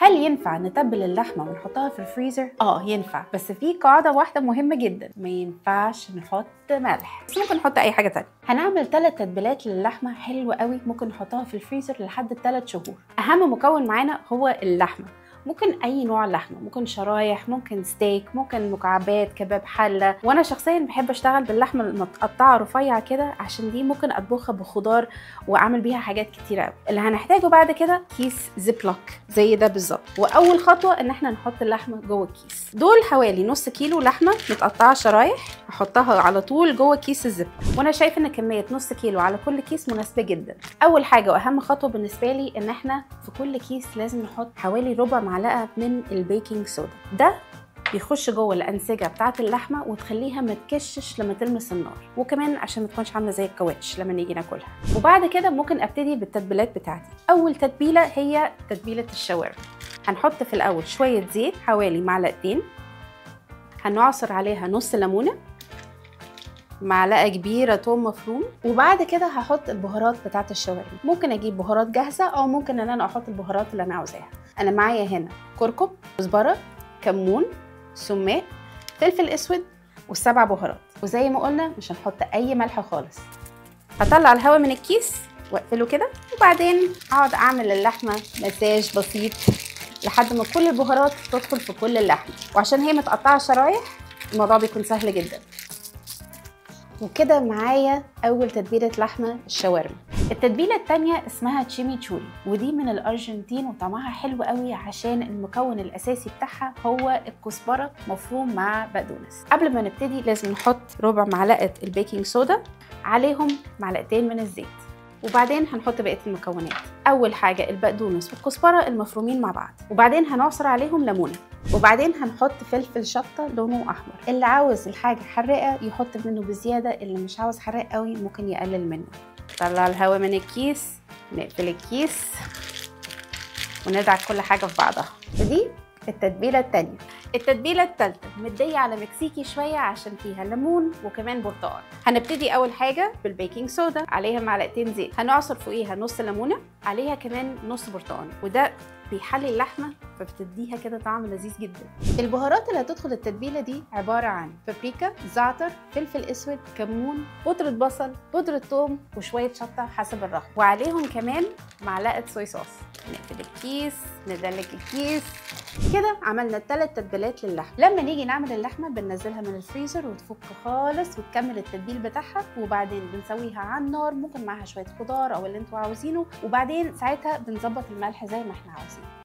هل ينفع نتبل اللحمة ونحطها في الفريزر؟ ينفع، بس في قاعدة واحدة مهمة جدا، ما ينفعش نحط ملح، بس ممكن نحط اي حاجة تانية. هنعمل 3 تتبيلات للحمه حلوة قوي، ممكن نحطها في الفريزر لحد 3 شهور. اهم مكون معانا هو اللحمة، ممكن اي نوع لحمه، ممكن شرايح، ممكن ستيك، ممكن مكعبات، كباب حله. وانا شخصيا بحب اشتغل باللحمه المتقطعة رفيعة كده، عشان دي ممكن اطبخها بخضار واعمل بيها حاجات كتير قوي. اللي هنحتاجه بعد كده كيس Ziploc زي ده بالظبط، واول خطوة ان احنا نحط اللحمة جوه الكيس. دول حوالي نص كيلو لحمه متقطعه شرايح، هحطها على طول جوه كيس ال Ziploc، وانا شايفه ان كمية نص كيلو على كل كيس مناسبة جدا. اول حاجة واهم خطوة بالنسبة لي ان احنا في كل كيس لازم نحط حوالي ربع معلقه من ال baking soda. ده بيخش جوه الانسجة بتاعه اللحمة وتخليها ما تكشش لما تلمس النار، وكمان عشان ما تكونش عامله زي الكاوتش لما نيجي ناكلها. وبعد كده ممكن ابتدي بالتتبيلات بتاعتي. اول تتبيله هي تتبيله الشاورما. هنحط في الاول شوية زيت حوالي معلقتين، هنعصر عليها نص ليمونه، معلقه كبيرة توم مفروم، وبعد كده هحط البهارات بتاعه الشاورما. ممكن اجيب بهارات جاهزة او ممكن ان انا احط البهارات اللي انا عاوزاها. انا معايا هنا كركم، كزبره، كمون، سماق، فلفل اسود، وال7 بهارات. وزي ما قلنا مش هنحط اي ملح خالص. هطلع الهواء من الكيس واقفله كده، وبعدين اقعد اعمل اللحمة مساج بسيط لحد ما كل البهارات تدخل في كل اللحمة. وعشان هي متقطعه شرايح الموضوع بيكون سهل جدا. وكده معايا اول تتبيله لحمه الشاورما. التتبيله الثانية اسمها تشيميتشوري، ودي من الارجنتين وطعمها حلو قوي عشان المكون الاساسي بتاعها هو الكزبره مفروم مع بقدونس. قبل ما نبتدي لازم نحط ربع معلقه ال baking soda، عليهم معلقتين من الزيت، وبعدين هنحط بقية المكونات. اول حاجة البقدونس والكزبره المفرومين مع بعض، وبعدين هنعصر عليهم ليمونه، وبعدين هنحط فلفل شطه لونه احمر. اللي عاوز الحاجة حراقه يحط منه بزيادة، اللي مش عاوز حراق قوي ممكن يقلل منه. نطلع الهواء من الكيس، نقفل الكيس، وندعك كل حاجة في بعضها. ودي التتبيله الثانية. التتبيله الثالثة مديه على مكسيكي شوية عشان فيها ليمون وكمان برتقال. هنبتدي اول حاجة بال baking soda، عليها معلقتين زيت، هنعصر فوقيها نص ليمونه، عليها كمان نص برتقال، وده بيحلي اللحمة فبتديها كده طعم لذيذ جدا. البهارات اللي هتدخل التتبيله دي عبارة عن بابريكا، زعتر، فلفل اسود، كمون، بودره بصل، بودره ثوم، وشوية شطه حسب الرغبة، وعليهم كمان معلقه soya sauce. نقفل الكيس، ندلك الكيس. كده عملنا 3 تتبيلات للحمه. لما نيجي نعمل اللحمة بننزلها من الفريزر وتفك خالص وتكمل التتبيل بتاعها، وبعدين بنسويها على النار، ممكن معاها شوية خضار او اللي انتوا عاوزينه، وبعدين ساعتها بنظبط الملح زي ما احنا عاوزين.